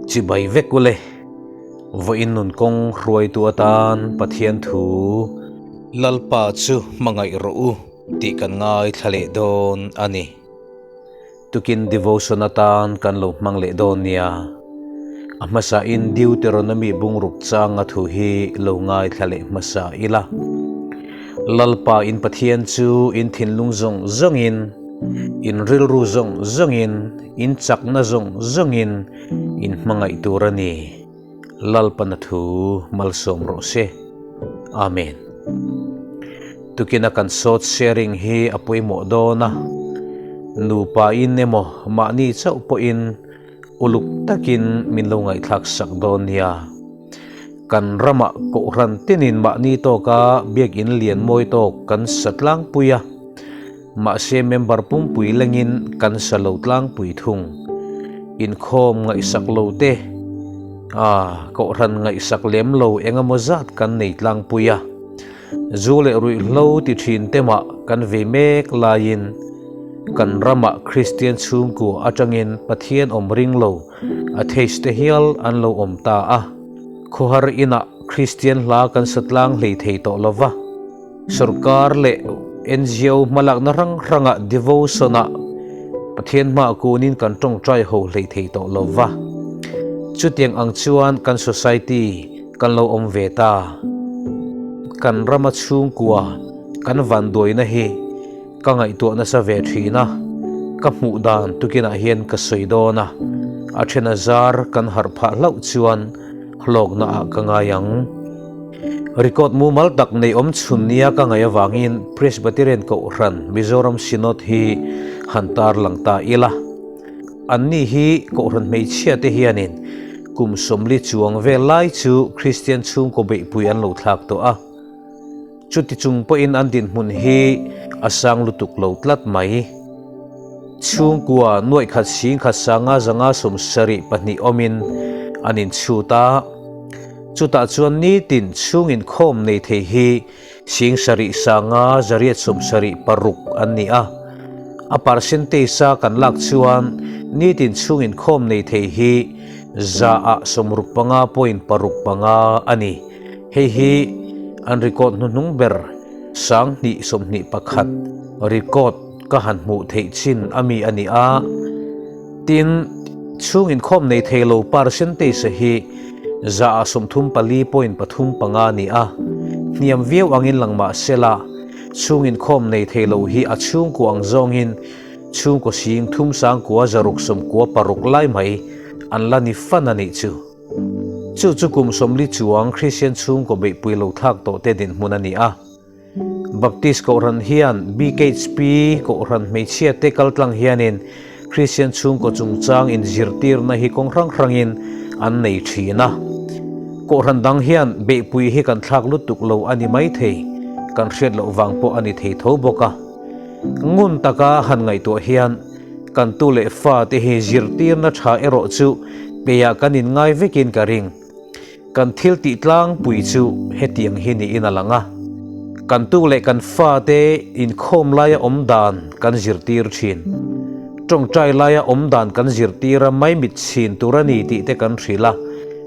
Chibai vek ule, vawiin nun kawng hruaitu atan Pathian thu Lalpa chu hmangaih rawh u tih kan ngaithla leh dawn a ni. Tukin devotion atan kan lo hmang leh dawn nia. A hmasain Deuteronomy bungruk changa thu hi lo ngaithla leh hmasa ila. Lalpa in Pathian chu in thinlung zawng zawngin, in rilru zawng zawngin, in chakna zawng zawngin in hmangaih tur a ni. Lalpana thu malsawm rawh se. Amen. Tukina kan sawt sharing hi a pawimawh dawn a, nupa in emaw mahni chauh pawhin uluk takin min lo ngaihthlak sak dawn nia. Kan ramah kohhran tinin mahni tawka biakin lian mawi tawk kan sa tlangpui a. Mahse member pumpui lengin kan sa lo tlangpui thung. Inkhawm ngaihsak lo te, ah, kohhran ngaihsak lem lo eng emaw zat kan nei tlangpui a. Zu leh ruihhlo ti thin te mah kan vei mek laiin kan ramah Kristian chhungkua atangin Pathian awm ring lo atheist te hial an lo awm ta a. Khawhar inah Kristian hla kan sa tlang hlei thei tawh lo va. Sorkar leh NGO hmalakna hrang hrangah devotion-ah Pathian hmaah kunin kan tawngtai ho hlei thei tawh lo va. Chutiang ang chuan kan society kan lo awm ve ta. Kan rama chhungkua kan vanduaina hi ka ngaihtuah nasa ve thin a, ka hmuh dan tukinah hian ka sawi dawn a, a then a zar kan harh phah hlauh chuan hlawkna ah ka ngai ang. Record mumal tak nei awm chhun nia ka ngaih avangin Presbyterian Kohhran Mizoram Synod hi han tar lang ta ila. Anni hi Kohhran hmeichhia te hianin kum 40 chuang vel lai chu Kristian chhungkaw beihpui an lo thlak tawh a. Chuti chung pawhin an dinhmun hi a sang lutuk lo tlat mai. Chhungkua nuaih khat sing khat sanga zanga 72 awmin an inchhut a. Chutah chuan nitin chhung inkhawm nei thei hi 7 sanga 876 an ni a. A percentage a kan lak chuan nitin chhung inkhawm nei thei hi 65.65% a ni. Hei hi an record hnuhnung ber 2021 record ka han hmuh theih chin a mi a ni a. Tin, chhung inkhawm nei thei lo percentage hi 34.35% a ni a. Hniam viau angin lang mah sela, chhung inkhawm nei thei lo hi a chhungkua ang zawngin chhungkaw sing thum sangkua zaruk 96 lai mai an la ni fan a nih chu. Chu chu kum 40 chuang Kristian chhungkaw beihpui lo thlak tawh te dinhmun a ni a. Baptist Kohhran hian BKHP Kohhran hmeichhia te kaltlang hianin Kristian chhungkaw chungchang inzirtirna hi kawng hrang hrangin an nei thin a. Kohhran dang hian beihpui hi kan thlak lutuk lo a ni maithei, kan hriat loh vang pawh a ni thei tho bawk a. Ngun taka han ngaihtuah hian kan tu leh fa te hi zirtirna tha erawh chu peiah kan inngai vekin ka ring. Kan thil tih tlangpui chu hetiang hi niin a lang a, kan tu leh kan fate inkhawm laia awm dan kan zirtir thin. Tawngtai laia awm dan kan zirtir a, maimit chhin tur a ni tih te kan hrilh a,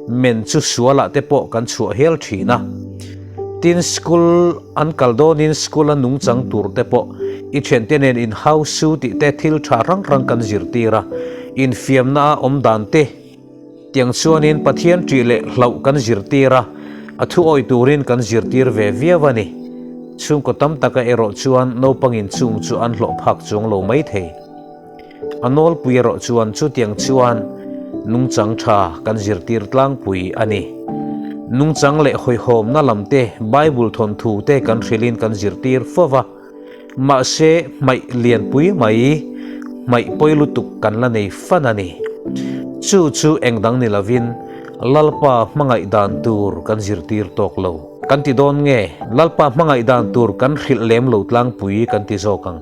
men chu sualah te pawh kan chhuah hel thin a. Tin, school an kal dawnin school a nungchang tur te pawh i thiante nen inhau su tih te thil tha hrang hrang kan zirtir a, infiamna a awm dan te, Tiang chuanin Pathian ṭih leh hlauh kan zirtir a, a thu awih turin kan zirtir ve viau a ni. Chhungkaw tam taka erawh chuan naupangin chung chu an hlawh phak chuang lo mai thei. A nawlpui erawh chuan chutiang chuan nungchang ṭha kan zirtir tlangpui a ni. Nungchang leh hawihhawmna lam te, Bible thawnthu te kan hrilhin kan zirtir fo va. Mahse, hmaih lianpui mai, hmaih pawi lutuk kan la nei fan a ni. Chu chu eng dang ni lovin Lalpa hmangaih dan tur kan zirtir tawk lo. Kan ti dawn nge, Lalpa hmangaih dan tur kan hrilh lem lo tlangpui kan ti zawk ang.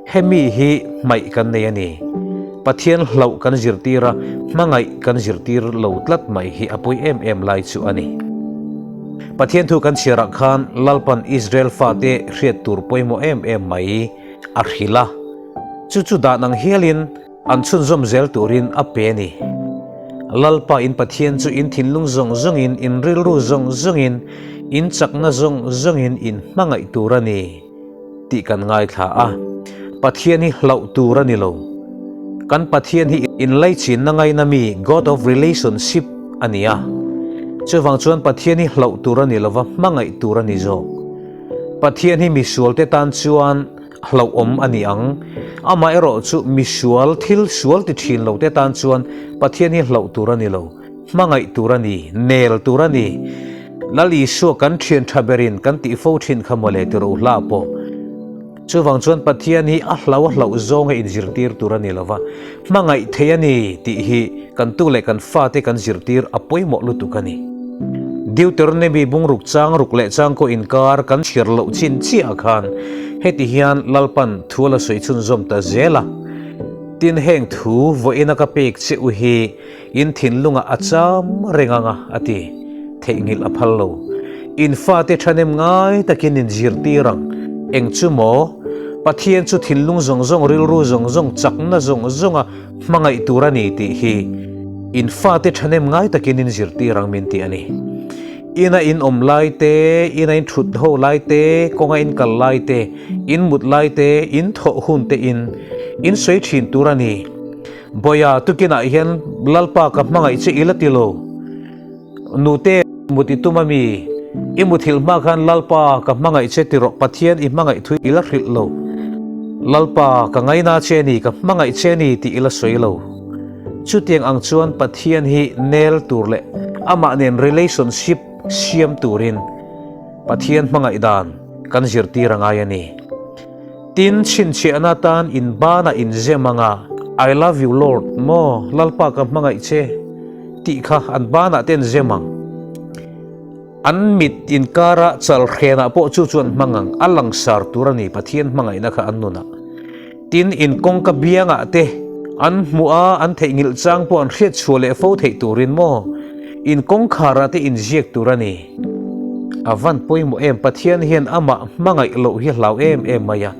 Hemi hi hmaih kan nei a ni. Pathian hlauh kan zirtir a, hmangaih kan zirtir lo tlat mai hi a pawi em em lai chu a ni. Pathian thu kan chhiarah khan Lalpan Israel fate hriat tur pawimawh em em mai a hrilh a, chu chu dan ang hialin an chhunzawm zel turin a pe a ni. Lalpa in Pathian chu in thinlung zawng zawngin, in rilru zawng zawngin, in chakna zawng zawngin in hmangaih tur a ni tih kan ngaithla a. Pathian hi hlauh tur a ni lo. Kan Pathian hi inlaichinna ngaina mi, God of relationship, a ni a. Chuvang chuan Pathian hi hlauh tur a ni lova, hmangaih tur a ni zawk. Pathian hi misualte tan chuan hlauhawm a ni ang. Amaherawh chu misual, thil sual ti thin lo te tan chuan Pathian hi hlauh tur a ni lo, hmangaih tur a ni, nel tur a ni. Lal Isua kan thian tha berin kan tih fo thin kha mawle ti ro hlah pawh. Chuvang chuan Pathian hi a hlau a hlauh zawnga inzirtir tur a ni lo va, hmangaih thei a ni tih hi kan tu leh kan fate kan zirtir a pawimawh lutuk a ni. Deuteronomy bungruk chang ruk leh changkaw inkar kan chhiar loh chin chiah khan heti hian Lalpan thu a la sawi chhunzawm ta zel a, Tin heng thu vawiina ka pek che u hi in thinlungah a cham reng ang a, a ti. Theihnghilh a phal lo. In fate thahnem ngai takin in zirtir ang. Eng chu maw? Pathian chu thinlung zawng zawng, rilru zawng zawng, chakna zawng zawnga hmangaih tur a ni tih hi in fate thahnem ngai takin in zirtir ang min ti a ni. Ina in awm lai te, ina in thut ho lai te, kawnga in kal lai te, in mut lai te, in thawh hun te in in sawi thin tur a ni. Bawiha tukinah hian Lalpa ka hmangaih che i la ti lo. Nute mut i tum a mi? I muthilh hma khan Lalpa ka hmangaih che ti rawh, Pathian i hmangaih thu i la hrilh lo. Lalpa ka ngaina che a ni, ka hmangaih che a ni tih i la sawi lo. Chutiang ang chuan Pathian hi nel tur leh amah nen relationship siam turin Pathian hmangaih dan kan zirtir a ngai a ni. Tin, chhinchhiahna atan in banah in zem ang a, I love you Lord, maw Lalpa ka hmangaih che tih kha an banah te an zem ang. An mit inkara chal hrenah pawh chu chu an hmang ang, a langsar tur a ni Pathian hmangaihna kha an nunah. Tin, in kawngka biangah te an hmuh a, an theihnghilh chang pawh an hriat chhuah leh fo theih turin maw in kawngkharah te inziak tur a ni. A van pawimawh em, Pathian hian amah hmangaih loh hi a hlau em em mai a,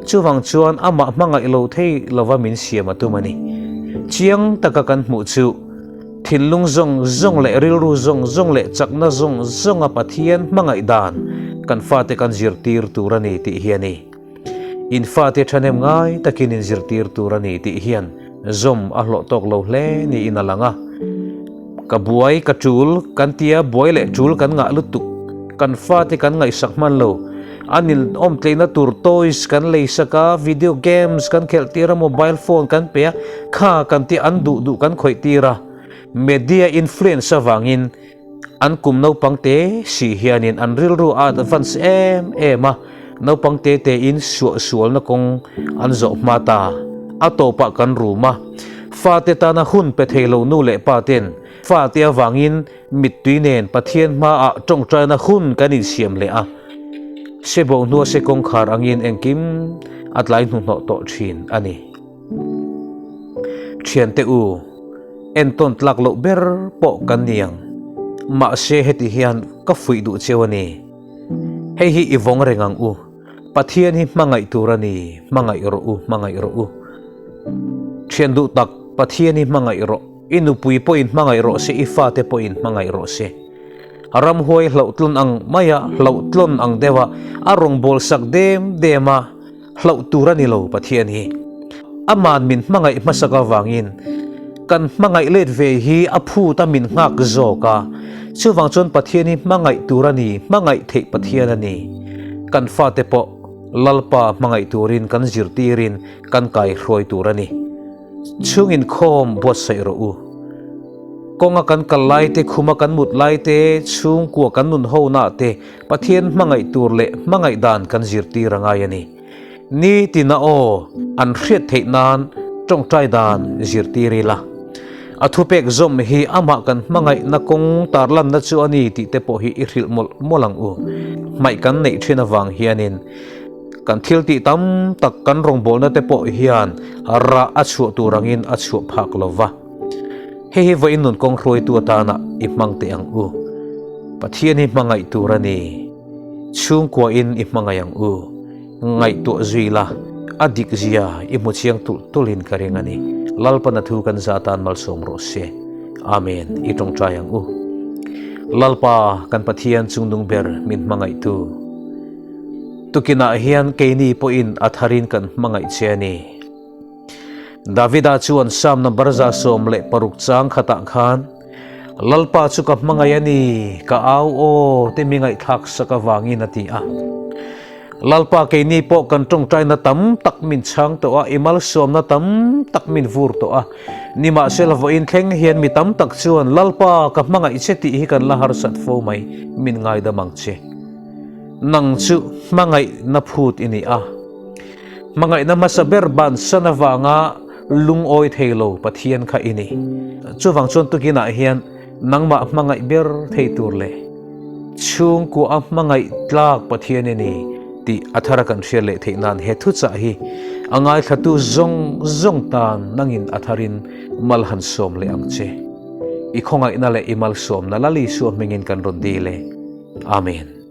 chuvang chuan amah hmangaih lo thei lova min siam a tum a ni. Chiang taka kan hmuh chu thinlung zawng zawng leh rilru zawng zawng leh chakna zawng zawnga Pathian hmangaih dan kan fate kan zirtir tur a ni tih hi a ni. In fate thahnem ngai takin in zirtir tur a ni tih hian zawm a hlawh tawk lo hle niin a lang a. Ka buai, ka tul kan tia buai leh tul kan ngah lutuk, kan fate kan ngaihsak hman lo. An in awm tleina tur toys kan leisak a, video games kan khelh tir a, mobile phone kan pe a, kha kan tia an duh duh kan khawih tir a. Media influence avangin An kum naupang te si hianin an rilru a advance em em a, naupang te tein suahsualna kawng an zawh hma ta. A tawpah kan rum a, fate tana hun pe thei lo nu leh pa ten fate avangin mittui nen Pathian hmaah tawngtaina hun kan insiam leh a. Sebo hnua se kawngkhar angin engkim a tlai hnuhnawh tawh thin a ni. Thiante u, entawn tlak loh ber pawh kan ni ang. Mahse heti hian ka fuih duh cheu a ni. Hei hi i vawng reng ang u. Pathian hi hmangaih tur a ni, hmangaih rawh u, hmangaih rawh u. Thian duh tak, Pathian hi hmangaih rawh. I nupui pawhin hmangaih rawh se, i fate pawhin hmangaih rawh se. Ramhuai hlauhtlun ang maia hlauhtlawn ang deuha a rawngbâwl sak dêm dêm a, Hlauh tur a ni lo Pathian hi. Aman min hmangaih hmasak avangin kan hmangaih let ve hi a phut a min nghak zawk a. Chuvang chuan Pathian hi hmangaih tur a ni, hmangaih theih Pathian a ni. Kan fate pawh Lalpa hmangaih turin kan zirtirin kan kaihruai tur a ni. Chhung inkhawm buatsaih rawh u. Kawnga kan kal lai te, khuma kan mut lai te, chhungkua kan nun hona te Pathian hmangaih tur leh hmangaih dan kan zirtir a ngai a ni. Nitina aw an hriat theih nan tawngtai dan zirtir ila. A thupek zawm hi amah kan hmangaihna kawng tarlanna chu a ni tih te pawh hi i hrilh mawlh mawlh ang u. Hmaih kan neih thin avang hianin kan thil tih tam tak kan rawngbawlna te pawh hian rah a chhuah tur angin a chhuah phak lo va. Hei hi vawiin nun kawng hruaitu atana i hmang teh ang u. Pathian hi hmangaih tur a ni. Chhungkuain i hmangaih ang u. Ngaihtuah zui la, a dik zia i hmu chiang tulh tulhin ka ring a ni. Lalpana thu kan za tan malsawm rawh se. Amen. I tawngtai ang u. Lalpa kan Pathian chungnung ber min hmangaihtu. Tukinah hian keini pawhin a tharin kan hmangaih che a ni. Davida chuan Psalm number 16 chang khatah khan, Lalpa chu ka hmangaih a ni, ka au aw te mi ngaihthlak sak avangin a ti a. Lalpa keini pawh kan tawngtaina tam tak min chhang tawh a, i malsawmna tam tak min vur tawh a. Nimahsela vawiin thleng hian mi tam tak chuan Lalpa ka hmangaih che tih hi kan la harsat fo mai, min ngaidam ang che. Nang chu hmangaihna phut i ni a. Hmangaihna hmasa ber bansan avanga lungawi thei lo Pathian kha i ni. Chuvang chuan tukinah hian nangmah hmangaih ber thei tur leh chhungkua a hmangaih tlak Pathian i ni tih a thara kan hriat leh theih nan he thuchah hi a ngaithlatu zawng zawng tan nangin a tharin mal han sawm leh ang che. I khawngaihna leh i malsawmna Lal Isua hmingin kan rawn dil e. Amen.